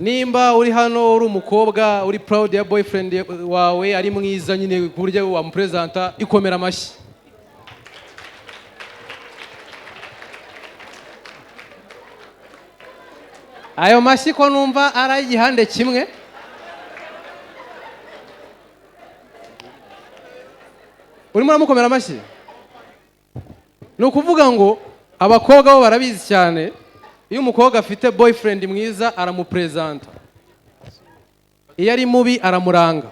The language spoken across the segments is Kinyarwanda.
Nimba uri hano uri umukobwa uri proud ya boyfriend wawe, ari mwiza nyine ku buryo wamupresenta, ikomera amashyi. Ayo mashyi ko numva ari ay'igihande kimwe? Urimo uramukomera amashyi? Ni ukuvuga ngo abakobwa bo barabizi cyane. Iyo umukobwa afite boyfriend mwiza, aramupresenta. Iyo ari mubi, aramuranga,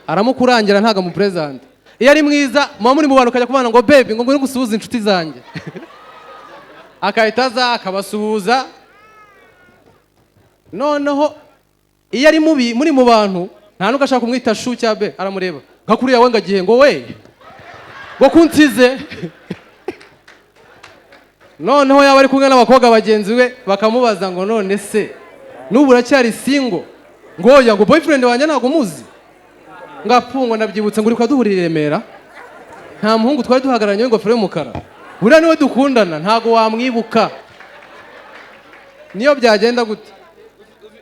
aramukurangira, ntabwo amupresenta. Iyo ari mwiza, muba muri mu bantu, ukajya kubana ngo: "Baby, ngo ngwino gusuhuza inshuti zanjye." Akahita aza akabasuhuza. Noneho iyo ari mubi, muri mu bantu, nta nubwo ashaka kumwita chou cya bae, aramureba nka kuriya we ngo agiye ngo we ngo kunsize. Noneho yaba ari kumwe n'abakobwa bagenzi be, bakamubaza ngo: "None se n'ubu uracyari single?" Ngo: "Oya," ngo: "Boyfriend wanjye ntabwo muzi?" Ngo: "Apfungo, ndabyibutse," ngo: "Uri duhurira i Remera, nta muhungu twari duhagararanye w'ingofero y'umukara? Buriya niwe dukundana." Ntabwo wamwibuka niyo byagenda gute.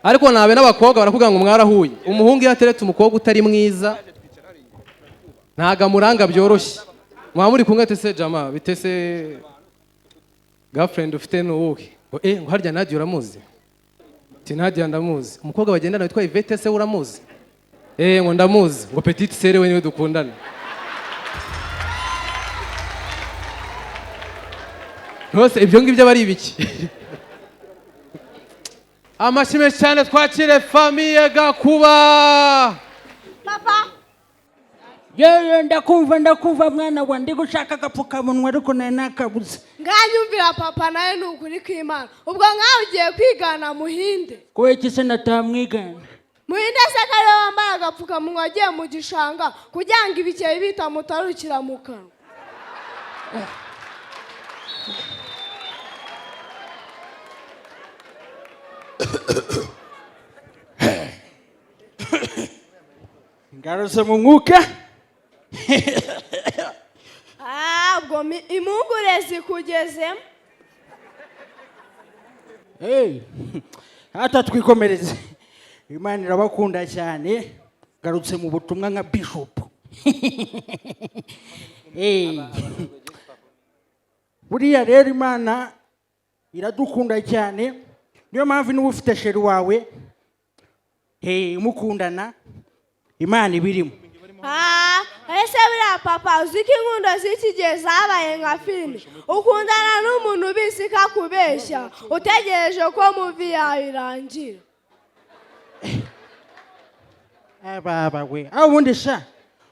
Ariko nabe n'abakobwa barakubwira ngo mwarahuye. Umuhungu iyo ateretse umukobwa utari mwiza, ntabwo amuranga byoroshye. Mwaba muri kumwe, ate: "Se jama, bite se? Girlfriend ufite ni uwuhe?" Ngo: "Eh," ngo: "Harya Nadia uramuzi?" Ati: "Nadia ndamuzi." "Umukobwa bagendana witwa Yvette se uramuzi?" "Eh," ngo: "Ndamuzi." Ngo: "Petite sœur we niwe dukundana." Rwose ibyo ngibyo aba ari ibiki? Amashyi menshi cyane, twakire famille Gakuba. Papa. Yewe, ndakumva, ndakumva mwana wa. Ndi gushaka agapfukamunwa ariko nari nakabuze. Nganyumvira papa, nawe ni ukuri kw'Imana. Ubwo nkawe ugiye kwigana Muhinde? Kubera iki se natamwigana? Muhinde se ko ariwe wambaye agapfukamunwa agiye mu gishanga kugira ngo ibikeri bitamutarukira mu kanwa? Ngarutse mu mwuka. Ah, ubwo impungure zikugezemo. Hey, hata twikomereze. Imana irabakunda cyane. Ngarutse mu butumwa nka bishop. Hey. Buriya rero Imana iradukunda cyane, niyo mpamvu niba ufite chéri wawe, hey, mukundana, Imana ibirimo. Ah, ese buriya papa, uzi ko inkundo z'iki gihe zabaye nka filime? Ukundana n'umuntu ubizi ko akubeshya, utegereje ko movie yawe irangira. Ababa we, aho ubundi sha,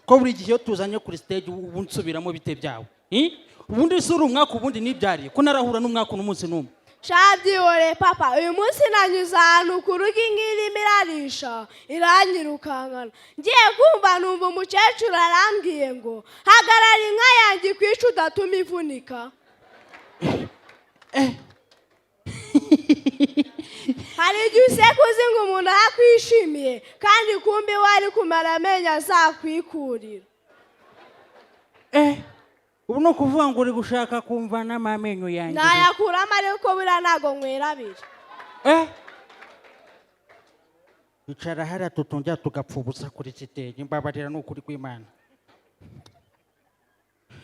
ko buri gihe iyo tuzanye kuri stage ubu nsubiramo, bite byawe? Eh? Ubundi si uri umwaka, ubundi nibyariye ko narahura n'umwaka n'umunsi n'umwe. Sha, byihoreye papa. Uyu munsi nanyuze ahantu ku rugo, inka irimo irarisha, iranyirukankana. Ngiye kumva numva umukecuru arambwiye ngo: "Hagarara, inka yanjye ikwica, udatuma ivunika." Hari igihe useka uzi ngo umuntu arakwishimiye, kandi kumbi we ari kumara amenyo azakwikurira. Eh, ubu ni ukuvuga ngo uri gushaka kumvanamo amenyo yanjye? Nayakuramo, ariko buriya ntabwo nywera abiri. Eh, icara hariya, tutongera tugapfa ubusa kuri stage. Mbabarira, ni ukuri kw'Imana.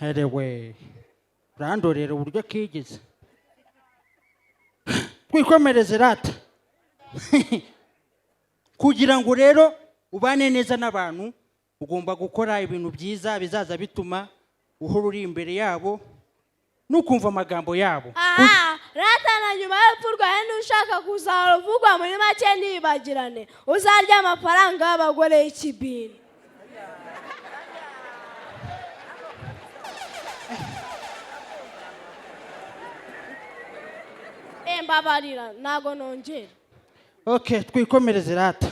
Herewe, urandorera uburyo kigeze. Twikomereze rata. Kugira ngo rero ubane neza n'abantu, ugomba gukora ibintu byiza bizaza bituma uhora uri imbere yabo nukumva amagambo yabo. Aha rata, na nyuma y'urupfu rwawe n'ushaka kuzahora uvugwa, muri make ntibagirane, uzarya amafaranga y'abagore y'ikibini. Eh, mbabarira, ntago nongera. Okay, twikomereze rata.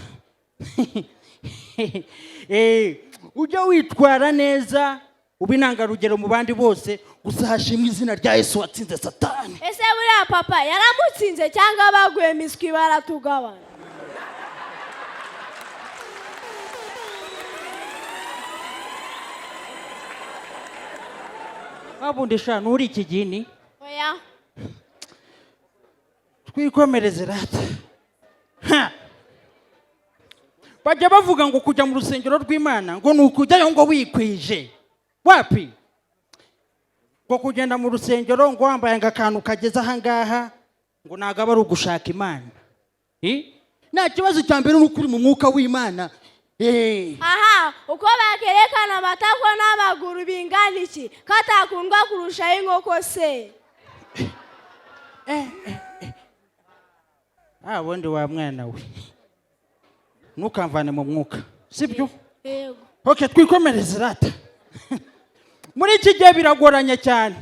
Eh, ujya witwara neza, uba intangarugero mu bandi bose. Gusa hashimwe izina rya Yesu watsinze Satani. Ese buriya papa, yaramutsinze cyangwa baguye miswi baratugabana? Wabundi sha, nturi ikigini. Oya. Twikomereze rata. Ha! Bajya bavuga ngo kujya mu rusengero rw'Imana ngo ni ukujyayo ngo wikwije. Wapi, ngo kugenda mu rusengero ngo wambaye ngo akantu kageze ahangaha ngo ntabwo aba ari ugushaka Imana. Nta kibazo, cya mbere ni ukuri mu mwuka w'Imana. Aha uko bakerekana amatako n'amaguru bingana iki, katakundwa kurushaho inkoko se? Ah, wundi wa mwana we, ntukamvane mu mwuka, sibyo? Yego. Okay, twikomereze rata. Muri iki gihe biragoranye cyane,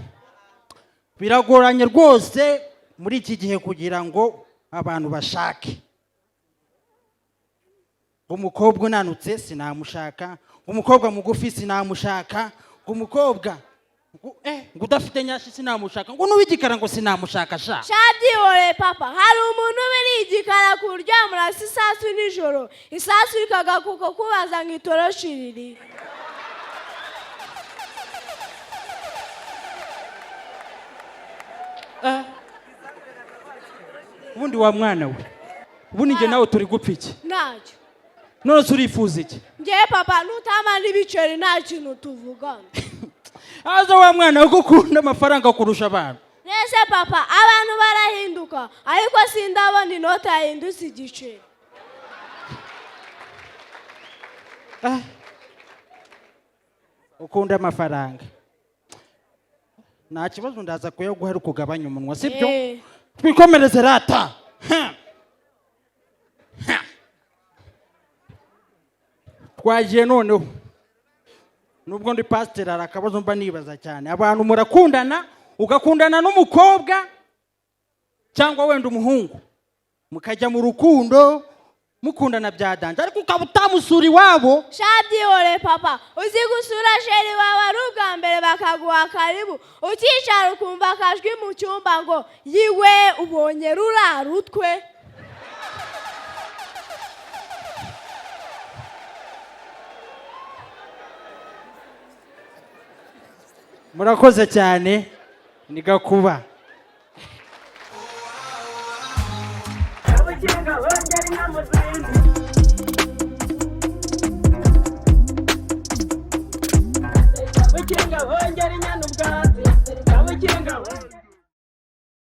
biragoranye rwose muri iki gihe kugira ngo abantu bashake. Umukobwa unanutse sinamushaka, umukobwa mugufi sinamushaka, umukobwa ngo udafite nyashi sinamushaka, ngo n'uw'igikara ngo sinamushaka sha. Shabyihoreye papa, hari umuntu uba uri igikara ku buryo yamurasa isasu nijoro, isasu rikagakuka kubaza ngo itoroshi riri. Ubundi wa mwana we, ubundi njye nawe turi gupfa iki? Ntacyo. None se urifuza iki? Ngewe papa, nutama n'ibiceri nta kintu tuvugana. Aza wa mwana we, ko ukunda amafaranga kurusha abantu. Nese papa, abantu barahinduka, ariko sindabona inoti yahindutse igiceri. Ukunda amafaranga, nta kibazo, ndaza kuyaguha ariko ugabanya umunwa, sibyo? Eh. Twikomereze rata. Ha. Ha. Twagiye noneho. Nubwo ndi pasiteri, hari akabazo mba nibaza cyane. Abantu murakundana, ugakundana n'umukobwa cyangwa wenda umuhungu, mukajya mu rukundo, mukundana bya danger, ariko ukaba utamusura iwabo. Shabyihoreye papa, uzi gusura chéri wawe ari ubwa mbere, bakaguha karibu, ukicara ukumva akajwi mu cyumba ngo yiwe, ubonye rura rutwe. Murakoze cyane, ni Gakuba. Ubukinga bongera inka mu zindi. Ubukinga bongera inyana.